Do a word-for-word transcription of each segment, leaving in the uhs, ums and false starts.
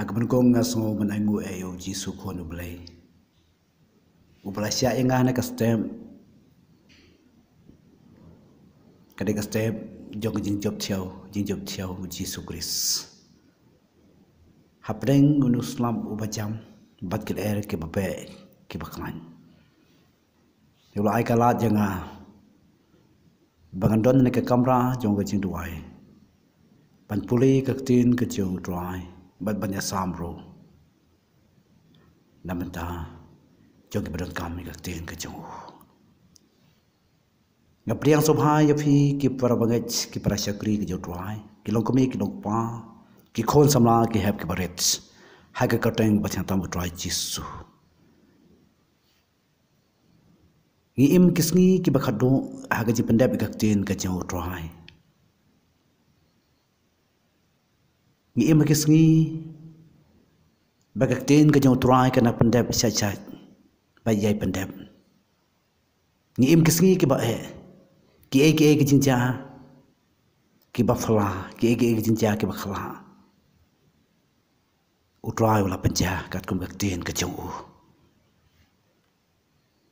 Ha kaba nyngkong nga sngew ban ainguh ïa u Jisu Khun U Blei, uba la shah ïa nga na ka step, ka dei ka step jong ka jingjop thiaw, jingjop thiaw u Jisu Khrist. Hapdeng u slap uba jam bad ki lyer kiba beh kiba khlaiñ, u la ai ka lad ïa nga ba ngan don ha ka kamra jong ka jingduwai ban pule ka ktien ka jong U Trai bad ban ïasam ruh na bynta jong kiba donkam ïa ka ktien ka jong U. Nga pdiang sngewbha ïa phi ki para bangeit, ki para shakri ka jong U Trai, ki longkmie ki longkpa, ki khun samla, ki hep ki barit, ha ka kyrteng ba tyngeh tam U Trai Jisu. Ngi im ki sngi kiba khatduh ha ka jingpyndep ïa ka ktien ka jong U Trai. Ngi im ha ki sngi ba ka ktien ka jong U Trai ka nang pyndep shait shait, ba ïai pyndep. Ngi im ki sngi kiba eh, kiei kiei ki jingjia kiba phylla, kiei kiei ki jingjia kiba khla, U Trai u la pynjia katkum ka ktien ka jong U.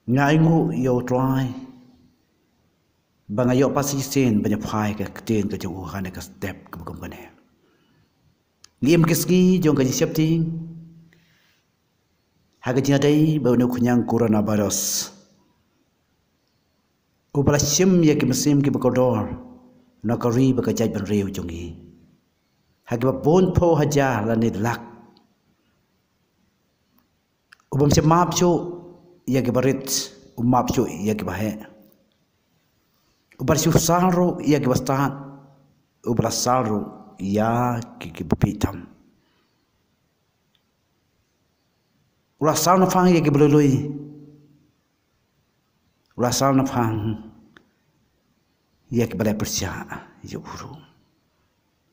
Nga ainguh ïa U Trai ba nga ïoh pass shisien ban ïa phai ka ktien ka jong U ha kane ka step kaba kum kane. Ngi im ki sngi jong ka jingsheptieng ha ka jingïadei bad une u khñiang coronavirus, uba la shim ïa ki mynsiem kiba kordor na ka ri bad ka jaitbynriew jong ngi, ha kiba bun phew hajar lane lak. U bym shym map shuh ïa ki barit, u map shuh ïa ki baheh. U ba shu sal ruh ïa ki bastad, u ba la sal ruh ïa ki, ki babieit tam. U la sal naphang ïa ki balui lui. U la sal naphang ïa ki ba leh pyrshah ïa u ruh.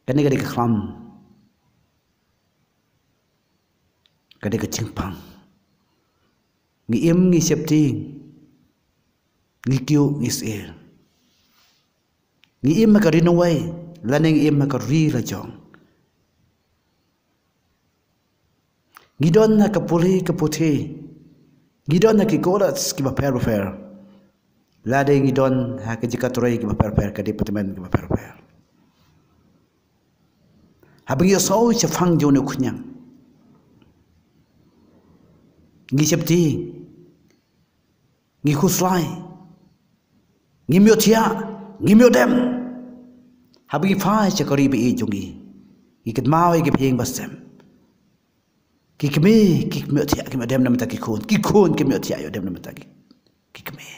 Kane ka dei ka khlam, ka dei ka jingpang. Ngi im ngi sheptieng, ngi kiew ngi syier. Ngi im ha ka ri nongwei lane ngi im ha ka ri la jong. Ngi don ha ka pule ka puthi, ngi don ha ki college kiba pher bapher, lane ngi don ha ka jaka trei kiba pher bapher, ka department kiba pher bapher. Haba ngi ïohsngew shaphang jong une u khñiang, ngi sheptieng, ngi khuslai, ngim ïohthiah, ngim ïoh dem. Haba ngi phai sha ka ri ba ïeit jong ngi, ngi kynmaw ïa ki ba ïing ba sem. Ki kmie kim ïohthiah kim ïoh dem na bynta ki khun, ki khun kim ïohthiah ïoh dem na bynta ki, ki kmie.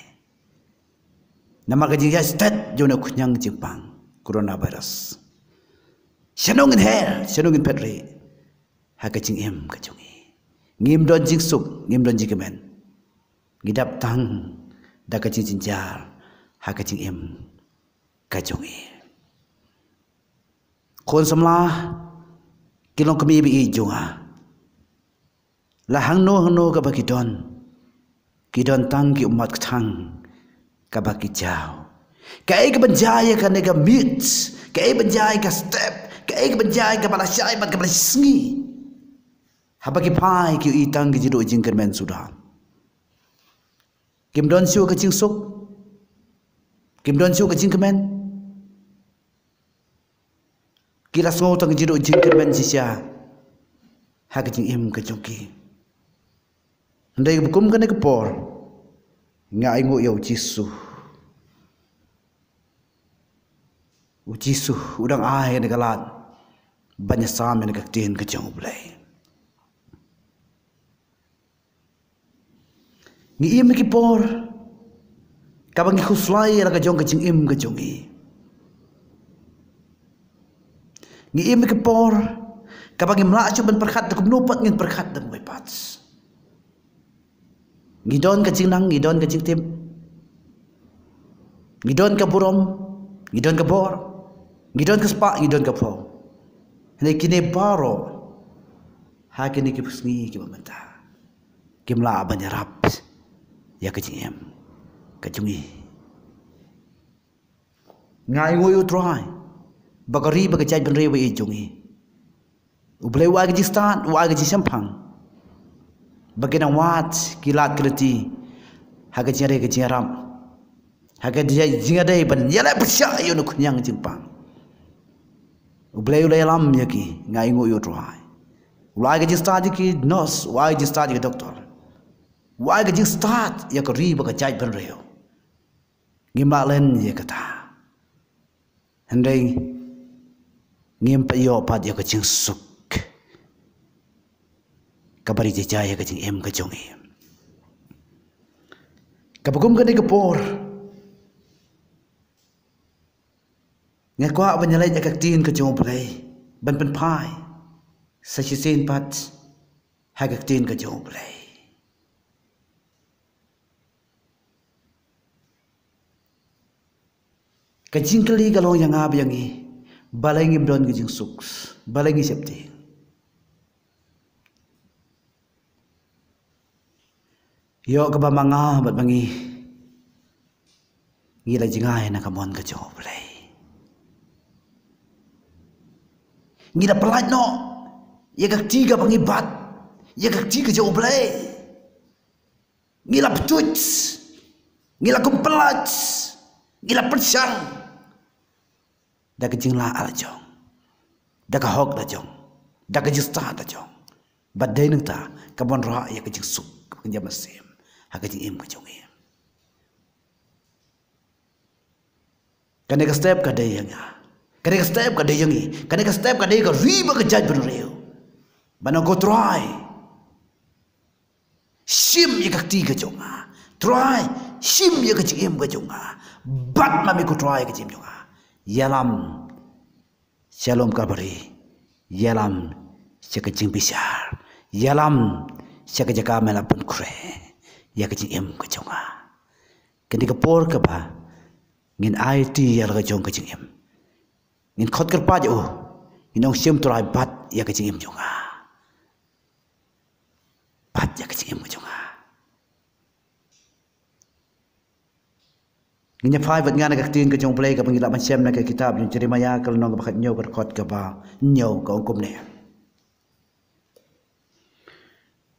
Namar ka jingïaid stet jong une u khñiang jingpang coronavirus. Shano ngin her, shano ngin phet rieh ha ka jingim ka jong ngi? Ngim don jingsuk, ngim don jingkmen. Ngi dap tang da ka jingjynjar ha ka jingim ka jong ngi. Khun samla, ki longkmie ba ïeit jong nga, la hangno hangno kaba ki don, ki don tang ki ummat kthang kaba ki jaw. Kaei kaban jia ïa kane ka miet, kaei ban jia ïa ka step, kaei kaban jia ïa kaba lashai bad kaba lashisngi? Haba ki phai ki ïohi tang ki jingduh jingkyrmen suda. Kim don shuh ka jingsuk, kim don shuh ka jingkmen. Ki la sngew tang ka jingduh jingkyrmen shisha ha ka jingim ka jong ki. Hynrei kum kane ka por, nga ainguh ïa u Jisu. U Jisu u dang ai kane ka lad ban ïasam ïa kane ka ktien ka jong U Blei. Ngi im ha ki por kaba ngi khuslai ïa la ka jong ka jingim ka jong ngi. Ngi im ha ki por kaba ngim lah shuh ban pyrkhat da kumno pat ngin pyrkhat da kumwei pat. Ngi don ka jingnang, ngi don ka jingtip, ngi don ka burom, ngi don ka bor, ngi don ka spah, ngi don ka phew. Hynrei kine baroh ha kine ki sngi kiba mynta kim lah ban ïarap ïa ka jingim ka jong ngi. Nga ainguh ïa U Trai ba ka ri bad ka jaitbynriew ba ïeit jong ngi, U Blei u ai ka jingstad, u ai ka jingshemphang. Ba ki nang wad, ki lad ki lynti. Ha ka jingïadei ka jingïarap. Ha ka jingïadei ban ïaleh pyrshah ïa une u khñiang jingpang. U Blei u la ïalam ïa ki, nga ainguh ïa u Trai. U la ai ka jingstad ïa ki nurse, u la ai ka jingstad ïa ki doktor. U la ai ka jingstad ïa ka ri bad ka jaitbynriew. Ngim lah len ïa kata. Hynrei ngim pat ïoh pat ïa ka jingsuk kaba ri jai jai ïa ka jingim ka jong i. Kaba kum kane ka por, nga kwah ban ïaleit ïa ka ktien ka jong U Blei ban pynphai sa shisien pat ha ka ktien ka jong U Blei. Ka jingkylli ka long ïa nga bad ïa ngi, balei ngim don ka jingsuk, balei ngi sheptieng? Ïoh kaba ma nga bad ma ngi ngi la jngai na ka mon ka jong U Blei. Ngi la pyllait noh ïa ka kti kaba ngi bat ïa ka kti ka jong U Blei. Ngi la pyntuid, ngi la kum pyllait, ngi la pynshang da ka jinglah la jong, da ka hok la jong, da ka jingstad la jong. Bad dei nangta ka ban rah ïa ka jingsuk, ka ban ïa mynsiem ha ka jingim ka jong ngi. Kane ka step ka dei ïa nga, kane ka step ka dei ïa ngi, kane ka step ka dei ka ri bad ka jaitbynriew. Ban ong ko Trai, shim ïa ka kti ka jong nga. Trai, shim ïa ka jingim ka jong nga. Bat ma me ko Trai ïa ka jingim jong nga. Ïalam sha lum Kalbari, ïalam sha ka jingbishar, ïalam sha ka jaka me la pynkhreh ïa ka jingim ka jong nga. Kane ka por kaba ngin aiti ïa la ka jong ka jingim, ngin khot kyrpad ïa u, ngin ong shim Trai bat ïa ka jingim jong nga. Bat ïa ka jingim ka jong nga. Ngin ïa phai bad nga na ka ktien ka jong U Blei kaba ngi lah ban shem na ka kitab jong Jeremaïah ka lynnong kaba khathynñiew ka dkhot kaba hynñiew ka ong kumne.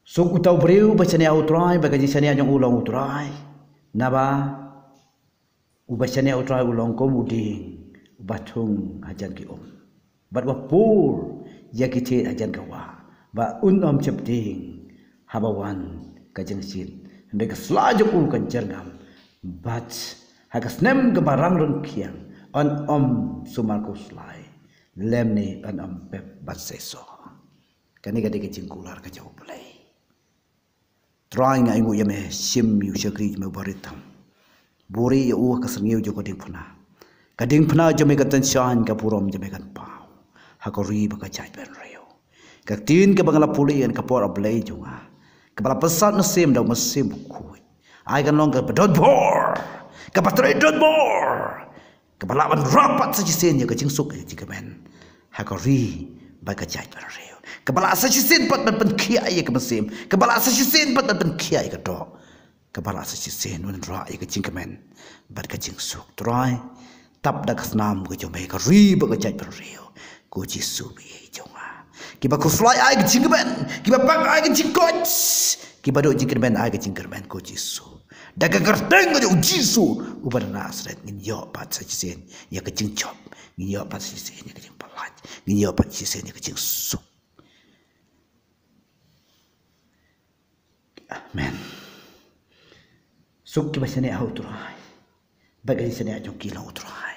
Suk uta u briew ba shaniah ha U Trai, ba ka jingshaniah jong u long U Trai. Naba uba shaniah ha U Trai u long kum u dieng uba thung hajan ki um, bad uba pur ïa ki thied hajan ka wah, ba un ym sheptieng haba wan ka jingshit. Hynrei ka sla jong u kan jyrngam, bad ha ka snem kaba rang rngkhiang un ym sumar khuslai, lymne un ym pep ban seisoh. Kane ka dei ka jingkular ka jong U Blei. Trai, nga ainguh ïa me, shim ïa u shakri jong me uba rit tam. Buhrieh ïa u ha ka syrngiew jong ka diengphna, ka diengphna jong me kan tyngshaiñ, ka burom jong me kan paw ha ka ri bad ka jaitbynriew. Ka ktien kaba nga la pule ïa kane ka por, A Blei jong nga, kaba la pynsad mynsiem da u Mynsiem Bakhuid, ai kan long kaba don bor, kaba trei don bor, kaba lah ban rah pat sa shisien ïa ka jingsuk ïa ka jingkmen ha ka ri bad ka jaitbynriew, kaba lah sa shisien pat ban pynkhiah ïa ka mynsiem, kaba lah sa shisien pat ban pynkhiah ïa ka doh, kaba lah sa shisien ban rah ïa ka jingkmen bad ka jingsuk. Trai, tap da ka snam ka jong me ïa ka ri bad ka jaitbynriew, ko Jisu ba ïeit jong nga. Kiba khuslai ai ka jingkmen, kiba pang ai ka jingkoit, kiba duh jingkyrmen ai ka jingkyrmen, ko Jisu. Da ka kyrteng ka jong U Jisu uba na Nasareth ngin ïoh pat sa shisien ïa ka jingjop, ngin ïoh pat sa shisien ïa ka jingpyllait, ngin ïoh pat sa shisien ïa ka jingsuk. Amen. Suk kiba shaniah ha U Trai, bad ka jingshaniah jong ki long U Trai.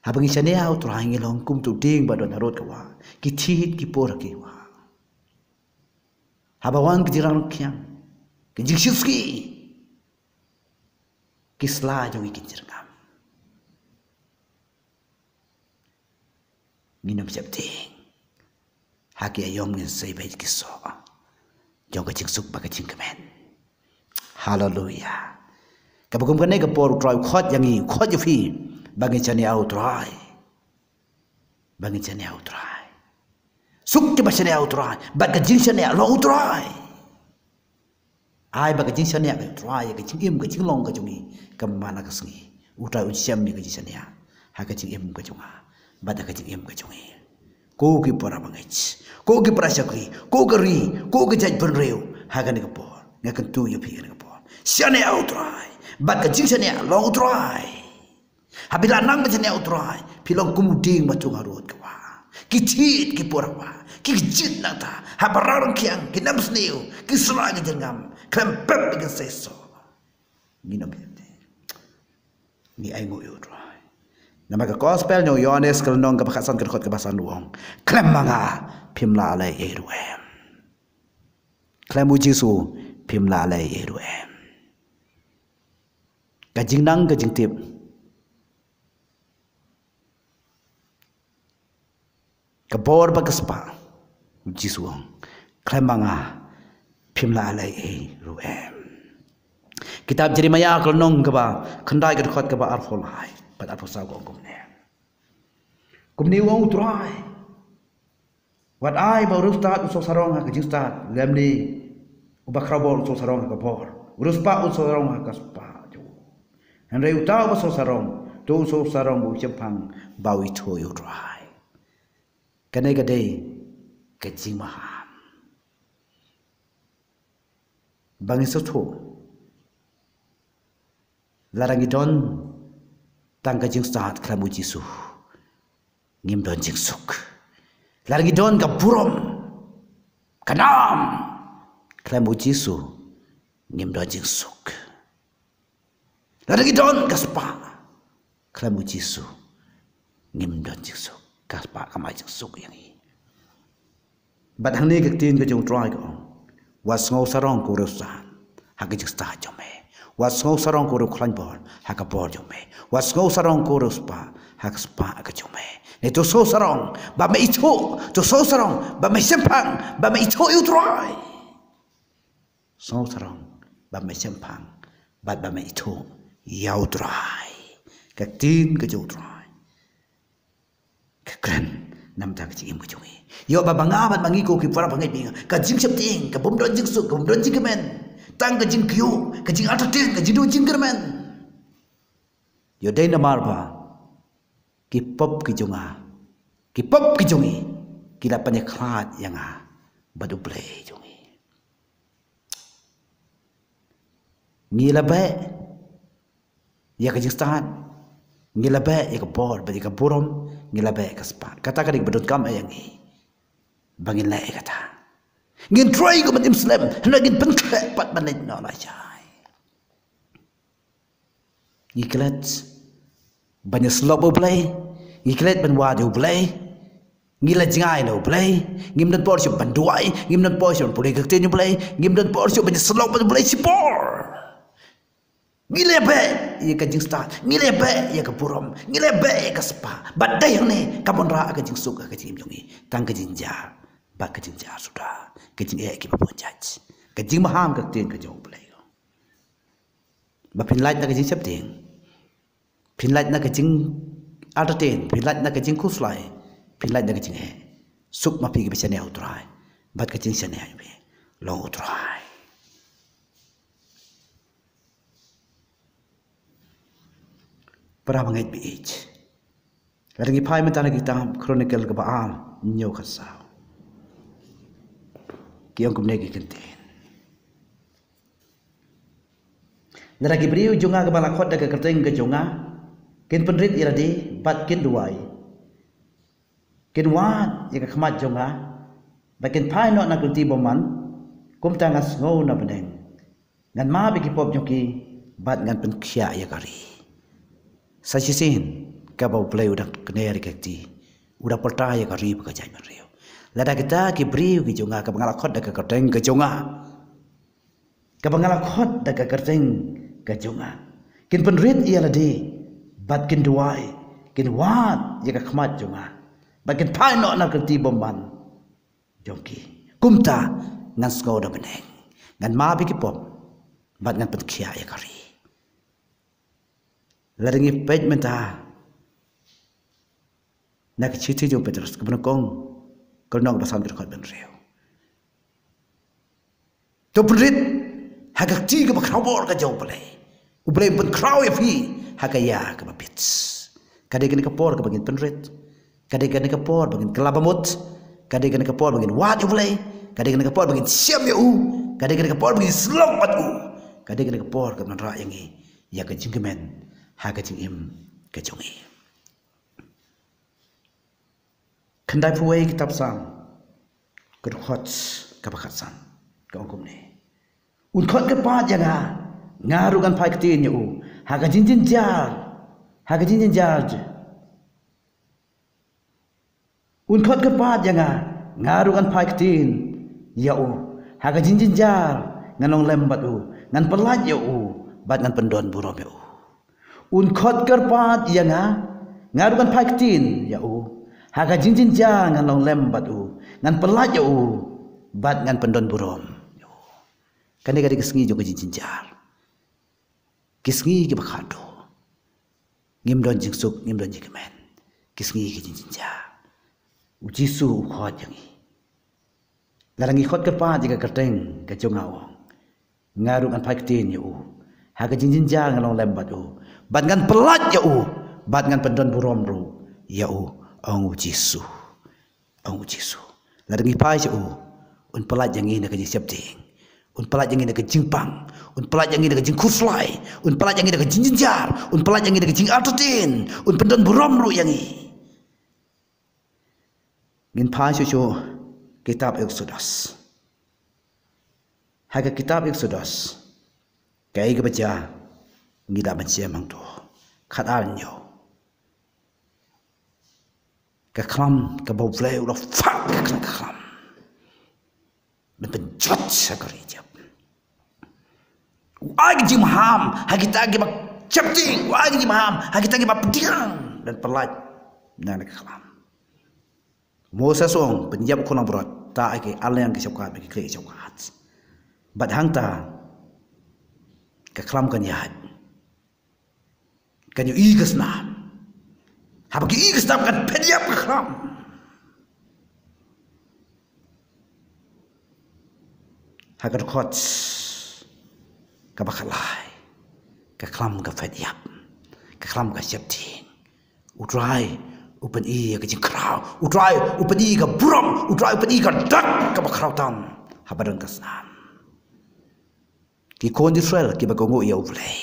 Haba ngi shaniah ha U Trai ngi long kum uta u dieng ba don harud ka wah, ki thied ki pur ha ki wah. Haba wan ka jingrang rngkhiang, ka jingshitrhem, ki sla jong ngi kin jyrngam. Ngin ym sheptieng ha ki aïom, ngin sei beit ki soh jong ka jingsuk bad ka jingkmen. Haleluia. Kaba kum kane ka por U Trai u khot ïa ngi, u khot ïa phi ba ngin shaniah ha U Trai. Ba ngin shaniah ha U Trai. Suk kiba shaniah ha U Trai, bad ka jingshaniah long U Trai. Ai ba ka jingshaniah ka U Trai ïa ka jingim ka jinglong ka jong ngi, ka man la ka sngi U Trai un shem ïa ka jingshaniah ha ka jingim ka jong nga bad ha ka jingim ka jong ngi. Ko ki para bangeit, ko ki para shakri, ko ka ri, ko ka jaitbynriew, ha kane ka por nga kyntu ïa phi kane ka por, shaniah ha U Trai. Bad ka jingshaniah long U Trai. Haba phi la nang ban shaniah ha U Trai, phi long kum u dieng ba thung harud ka wah. Ki thied ki por ha wah, ki kjit nangta. Haba rang rangkhiang, ki nang sniew, ki sla ki jyrngam, khlem pep ïa ki seisoh. Ngin ym ïa te. Ngi ainguh ïa U Trai. Namar ka gospel jong u Ïoannis ka lynnong kaba khatsan ka dkhot kaba san u ong, khlem ma nga phim lah leh ei ruh em. Khlem U Jisu phim lah leh ei ruh em. Ka jingnang ka jingtip, ka bor bad ka spah. U Jisu u ong, khlem ma nga phim lah leh ei ruh em. Kitab Jeremaïa ka lynnong kaba khyndai ka dkhot kaba arphew lai bad arphew saw ka ong kumne. Kumne u ong U Trai, wat ai ba u riewstad un sngewsarong ha ka jingstad, lymne uba khrawbor un sngewsarong ha ka bor, u riewspah un sngewsarong ha ka spah jong u. Hynrei uta uba sngewsarong, to un sngewsarong ba u shemphang, ba u ithuh ïa U Trai. Kane ka dei ka jingmaham. Ba ngi sngewthuh, lada ngi don tang ka jingstad khlem U Jisu, ngim don jingsuk. Lada ngi don ka burom, ka nam, khlem U Jisu, ngim don jingsuk. Lada ngi don ka spah khlem U Jisu, ngim don jingsuk. Ka spah kam ai jingsuk ïa ngi. Bad hangne ka ktien ka jong U Trai ka ong, wat sngewsarong ko riewstad ha ka jingstad jong me. Wat sngewsarong ko riewkhlaiñ bor ha ka bor jong me. Wat sngewsarong ko riewspah ha ka spah ka jong me. Ne to sngewsarong ba me ithuh, to sngewsarong ba me shemphang, ba me ithuh ïa U Trai. Sngewsarong ba me shemphang bad ba me ithuh ïa U Trai. Ka ktien ka jong U Trai ka kren namar ka jingim ka jong ngi. Ïoh ba ma nga bad ma ngi ko ki para bangeit, ka jingsheptieng ka bym don jingsuk, ka bym don jingkmen. Tang ka jingkyiuh, ka jingartatien, ka jingduh jingkyrmen. Ïoh dei namar ba ki pop ki jong nga, ki pop ki jong ngi ki la pynïakhlad ïa nga bad U Blei jong ngi. Ngi la beh ïa ka jingstad, ngi la beh ïa ka bor bad ïa ka burom, ngi la beh ïa ka spah. Kata ka dei kaba donkam ïa ngi ba ngin leh ïa kata. Ngin trei kum ban im slem, hynrei ngin pynkhreh pat ban leit noh lashai. Ngi klet ban ïasyllok bad U Blei, ngi klet ban wad ïa U Blei. Ngi la jngai na U Blei, ngim don por shuh ban duwai, ngim don por shuh ban pule ka ktien U Blei, ngim don por shuh ban ïasyllok bad U Blei shipor. Ngi la beh ïa ka jingstad, ngi la beh ïa ka burom, ngi la beh ïa ka spah. Bad dei hangne ka ban rah ka jingsuk ha ka jingim jong ngi. Tang ka jingjia bad ka jingjia suda, ka jingeh kiba bun jait, ka jingmaham ka ktien ka jong U Blei. Ba phin lait na ka jingsheptieng, phin lait na ka jingartatien, phin lait na ka jingkhuslai, phin lait na ka jingeh. Suk ma phi kiba shaniah ha U Trai, bad ka jingshaniah jong phi long U Trai. Para bangeit ba ïeit, lada ngi phai mynta na kitab Chronicle kaba ar, hynñiew khatsaw, ki ong kumne ki kyntien. Lada ki briew jong nga kiba la khot da ka kyrteng ka jong nga kin pynrit ïa lade bad kin duwai, kin wad ïa ka khmat jong nga, bad kin phai noh na ka lynti bymman, kumta ngan sngew na bneng, ngan map ïa ki pop jong ki, bad ngan pynkhiah ïa ka ri. Sa shisien kaba U Blei u dang kner ïa ka kti, u dang pyrta ïa ka ri bad ka jaitbynriew. Lada kita ki briew ki jong nga kiba nga la khot da ka kyrteng ka jong nga, kaba nga la khot da ka kyrteng ka jong nga, kin pynrit ïa lade bad kin duwai, kin wad ïa ka khmat jong nga, bad kin phai noh na ka lynti bymman jong ki, kumta ngan sngew na bneng, ngan map ïa ki pop, bad ngan pynkhiah ïa ka ri. Lada ngi peit mynta na ka shithi jong u Petros kaba nyngkong, ka lynnong kaba san, ka dkhot ba hynriew. To pynrit ha ka kti kaba khrawbor ka jong U Blei. U Blei un pynkhraw ïa phi ha ka ïa kaba bit. Ka dei kane ka por kaba ngin pynrit. Ka dei kane ka por ba ngin kylla bamut. Ka dei kane ka por ba ngin wad ïa U Blei. Ka dei kane ka por ba ngin shem ïa u. Ka dei kane ka por ba ngin slok bad u. Ka dei kane ka por kaba wanrah ïa ngi ïa ka jingkmen ha ka jingim ka jong ngi. Khyndai phew wei kitab Salm, ka dkhot kaba khatsan, ka ong kumne: Un khot kyrpad ïa nga, nga ruh ngan phai ktien ïa u ha ka jingjynjar, ha ka jingjynjar. Un khot kyrpad ïa nga, nga ruh ngan phai ktien ïa u ha ka jingjynjar. Ngan long lem bad u, ngan pyllait ïa u, bad ngan pyndon burom ïa u. Un khot kyrpad ïa nga, nga ruh ngan phai ktien ïa u ha ka jingjynjar. Ngan long lem bad u, ngan pyllait ïa u, bad ngan pyndon burom ïa u. Kane ka dei ka sngi jong ka jingjynjar. Ki sngi kiba khadduh, ngim don jingsuk, ngim don jingkmen. Ki sngi ki jingjynjar. U Jisu u khot ïa ngi. Lada ngi khot kyrpad ïa ka kyrteng ka jong nga, u ong, nga ruh ngan phai ktien ïa u ha ka jingjynjar. Ngan long lem bad u, bad ngan pyllait ïa u, bad ngan pyndon burom ruh ïa u, ong u Jisu. Ong u Jisu. Lada ngi phai sha u, un pyllait ïa ngi na ka jingsheptieng, un pyllait ïa ngi na ka jingpang, un pyllait ïa ngi na ka jingkhuslai, un pyllait ïa ngi na ka jingjynjar, un pyllait ïa ngi na ka jingartatien, un pyndon burom ruh ïa ngi. Ngin phai shuh shuh kitab Eksodos. Ha ka kitab Eksodos, kaei kaba jia ngi da mynsiem hangto. Khatar hynñiew. Ka khlam kaba U Blei u la phah, ka khlam, ka khlam ban pynjot ha ka ri Ijipt. U ai ka jingmaham ha kita kiba sheptieng, u ai ka jingmaham ha kita kiba pdiang, ban pyllait na ka khlam. Moses u ong, pynïap u khun langbrot, tah ïa ki arliang ki shongkat bad ki khlieh ki shongkat. Bad hangta ka khlam kan ïaid. Kan ïohi ka snam. Haba ki ïohi ka snam kan phet ïap ka khlam. Ha ka dkhot kaba khatlai, ka khlam ka phet ïap, ka khlam ka sheptieng. U Trai u pyni ïa ka jingkhraw, U Trai u pyni ïa ka burom, U Trai u pyni ïa ka dak kaba khraw tam haba don ka snam. Ki khun Israel kiba kohnguh ïa U Blei,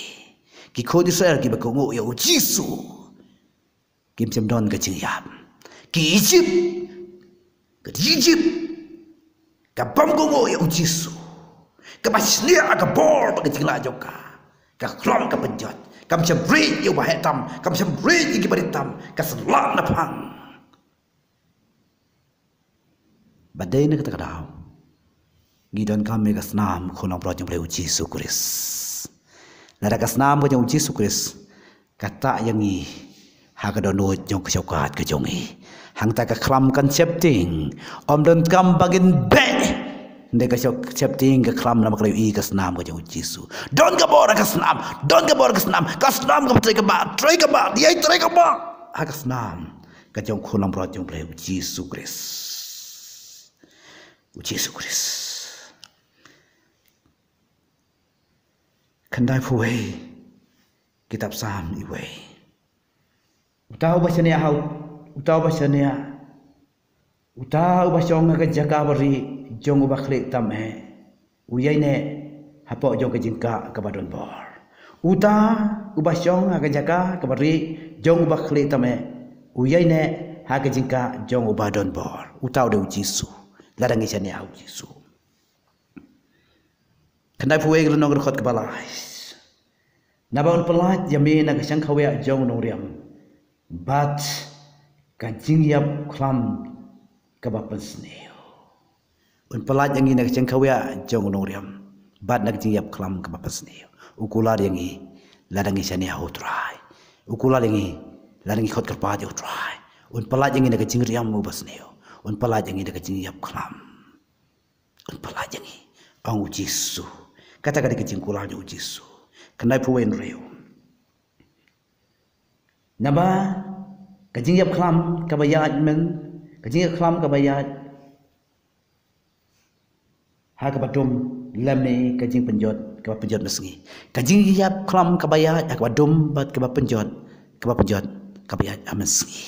ki khun Israel kiba kohnguh ïa U Jisu, kim shym don ka jingïap. Ki Ijipt, ka ri Ijipt, ka bym kohnguh ïa U Jisu, kaba shaniah ka bor bad ka jinglah jong ka, ka khlam ka pynjot. Kam shym rieh ïa uba heh tam, kam shym rieh ïa kiba rit tam, ka sah na phang. Bad dei na kata ka daw ngi donkam ïa ka snam khun langbrot jong U Blei U Jisu Khrist. Lada ka snam ka jong U Jisu Khrist ka tah ïa ngi ha ka dohnud jong ka shongkat ka jong ngi, hangta ka khlam kan sheptieng. Ym donkam ba ngin beh na ka shep-, sheptieng ka khlam namar ka la ïohi ka snam ka jong U Jisu. Don ka bor ha ka snam, don ka bor ha ka snam, ka snam kaba trei kaba, trei kaba, ïai trei kaba ha ka snam ka jong khun langbrot jong U Blei U Jisu Khrist. U Jisu Khrist. Khyndai phew wei, kitab Salm wei. Uta uba shaniah ha u-, uta uba shaniah, uta uba shong ha ka jaka barieh jong uba khlieh tam eh, u ïaineh hapoh jong ka jingkah kaba don bor. Uta uba shong ha ka jaka kaba rieh jong uba khlieh tam eh, u ïaineh ha ka jingkah jong uba don bor. Uta u dei U Jisu. Lada ngi shaniah ha U Jisu. Khyndai phew wei, ka lynnong, ka dkhot kaba lai. Naba un pyllait ïa me na ka shangkhawiah jong u nongriam bad ka jingïap khlam kaba pynsniew. Un pyllait ïa ngi na ka shangkhawiah jong u nongriam bad na ka jingïap khlam kaba pynsniew. U kular ïa ngi lada ngi shaniah ha U Trai. U kular ïa ngi lada ngi khot kyrpad ïa U Trai. Un pyllait ïa ngi na ka jingriam uba sniew. Un pyllait ïa ngi na ka jingïap khlam. Un pyllait ïa ngi, ong U Jisu. Kata ka dei ka jingkular jong U Jisu. Khyndai phew wei, hynriew. Naba ka jingïap khlam kaba ïaid mynne, ka jingïap khlam kaba ïaid ha kaba dum, lymne ka jingpynjot kaba pynjot mynsngi. Ka jingïap khlam kaba ïaid ha kaba dum bad kaba pynjot, kaba pynjot, kaba ïaid ha mynsngi.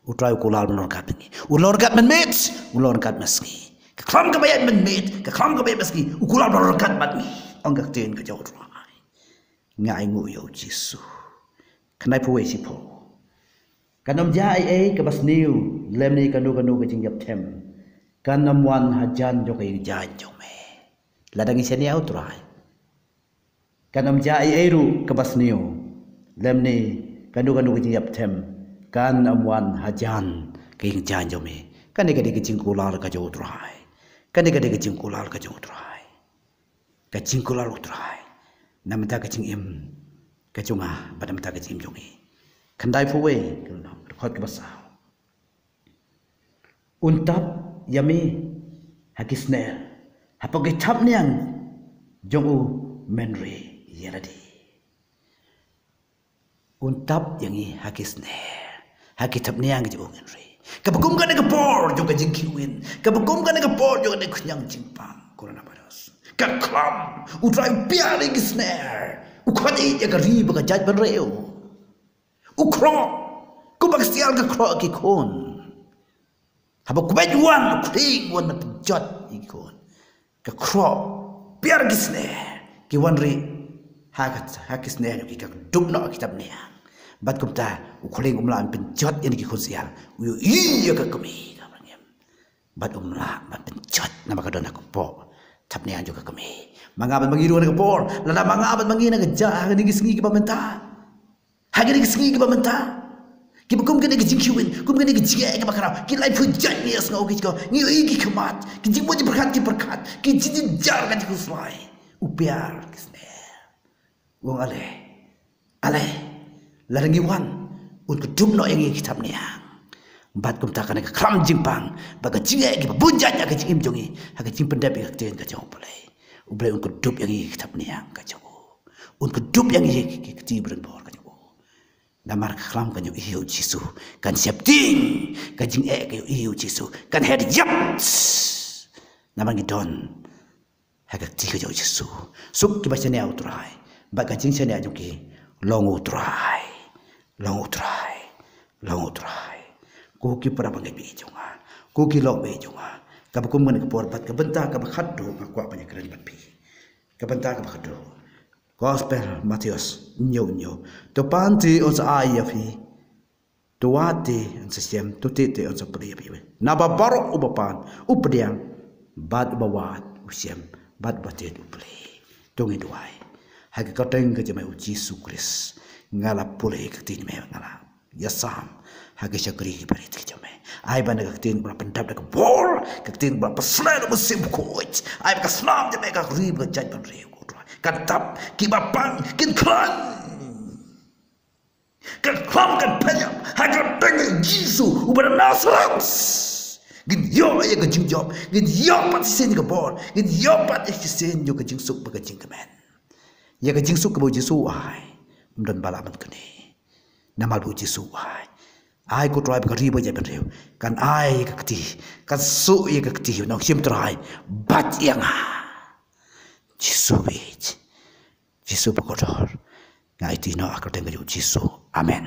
U Trai u kular ban long ryngkat bad ngi. U long ryngkat mynmiet, u long ryngkat mynsngi. Ka khlam kaba ïaid mynmiet, ka khlam kaba ïaid mynsngi, u kular ban long ryngkat bad ngi. Ong ka ktien ka jong U Trai. Nga ainguh ïa U Jisu. Khyndai phew wei shiphew. Kan ym jia ei ei kaba sniew, lymne kano kano ka jingïapthem kan ym wan hajan jong ka ïing ka jaiñ jong me. Lada ngi shaniah U Trai, kan ym jia ei ei ruh kaba sniew, lymne kano kano ka jingïapthem kan ym wan hajan ka ïing ka jaiñ jong me. Kane ka dei ka jingkular ka jong U Trai. Kane ka dei ka jingkular ka jong U Trai. Ka jingkular U Trai na bynta ka jingim ka jong nga bad na bynta ka jingim jong ngi. Khyndai phew wei, ka dkhot kaba saw. Un tap ïa me ha ki sner, hapoh ki thapniang jong u Menri ïa lade. Un tap ïa ngi ha ki sner, ha ki thapniang jong u Menri. Kaba kum kane ka por jong ka jingkhih win, kaba kum kane ka por jong kane ka khñiang jingpang coronavirus, ka khlam, U Trai u piar ïa ki sner, u khot ïa ka ri bad ka jaitbynriew. U khroh kumba ka sial ka khroh ki khun. Haba u kmie u wan, u khlieng u wan ban pynjot ïa ki khun. Ka khroh, piar ki sner, ki wan rieh ha ka, ha ki sner jong ki, ka dup noh ki thapniang. Bad kumta u khlieng um lah ban pynjot ïa ki khun sial, u ïohi ïa ka kmie kaba rangem. Bad um lah ban pynjot namar ka don ha ka pdeng thapniang jong ka kmie. Ma nga bad ma ngi ruh ha kane ka por, lada ma nga bad ma ngi na ka ja, ha kine ki sngi kiba mynta, ha kine ki sngi kiba mynta, kiba kum kane ka jingkhih win, kum kane ka jingeh kaba khraw, ki laiphew jait ngi ïohsngew ki jingkhih, ngi ïohi ki khmat, ki jingmut jingpyrkhat ki pyrkhat, ki jingjynjar ka jingkhuslai. U piar ki sner, u ong, Ale, ale, lada ngi wan, un kdup noh ïa ngi ki thapniang. Bad kumta kane ka khlam jingpang bad ka jingeh kiba bun jait ha ka jingim jong ngi, ha ka jingpyndep ïa ka ktien ka jong U Blei, U Blei un kdup ïa ngi ki thapniang ka jong u. Un kdup ïa ngi ki kti bringbor ka jong u. Namar ka khlam ka jong U Jisu kan sheptieng, ka jingeh ka jong U Jisu kan her ïap. Namar ngi don ha ka kti ka jong U Jisu. Suk kiba shaniah U Trai bad ka jingshaniah jong ki, long U Trai, long U Trai, long U Trai. Ko ki para bangeit baieit jong nga, ko ki lok baieit jong nga, kaba kum kane ka por bad ka bynta kaba khatduh nga kwah ban ïakren bad phi. Ka bynta kaba khatduh, Gospel Mathaios hynñiew hynñiew. To pan te un sa ai ïa phi, to wad te un sa shem, to tied te un sa plie ïa phi. Naba baroh uba pan, u pdiang, bad uba wad u shem, bad uba tied u plie. To ngin duwai. Ha ka kyrteng ka jong me U Jisu Khrist, nga la pule ka ktien me, nga la ïasam ha ki shakri kiba rit ki jong me. Ai ba na ka ktien ba la pyndap da ka bor, ka ktien ba la pynshlur da u Mynsiem Bakhuid, ai ba ka snam jong me ka ri bad ka jaitbynriew, ko Trai, kan tap, kiba pang kin khlaiñ. Ka khlam kan pynïap ha ka kyrteng Jisu uba na Nasareth. Ngin ïoh ïa ka jingjop, ngin ïoh pat shisien ïa ka bor, ngin ïoh pat shisien ïa ka jingsuk bad ka jingkmen. Ïa ka jingsuk kaba U Jisu u ai, ym don ba lah ban kane. Namar ba U Jisu u ai. Ai, ko Trai, ba ka ri bad ka jaitbynriew kan ai ïa ka kti, kan suk ïa ka kti, u nongshim trai bad ïa nga. Jisu beit, Jisu ba kordor. Nga aiti noh ha ka kyrteng ka jong U Jisu. Amen.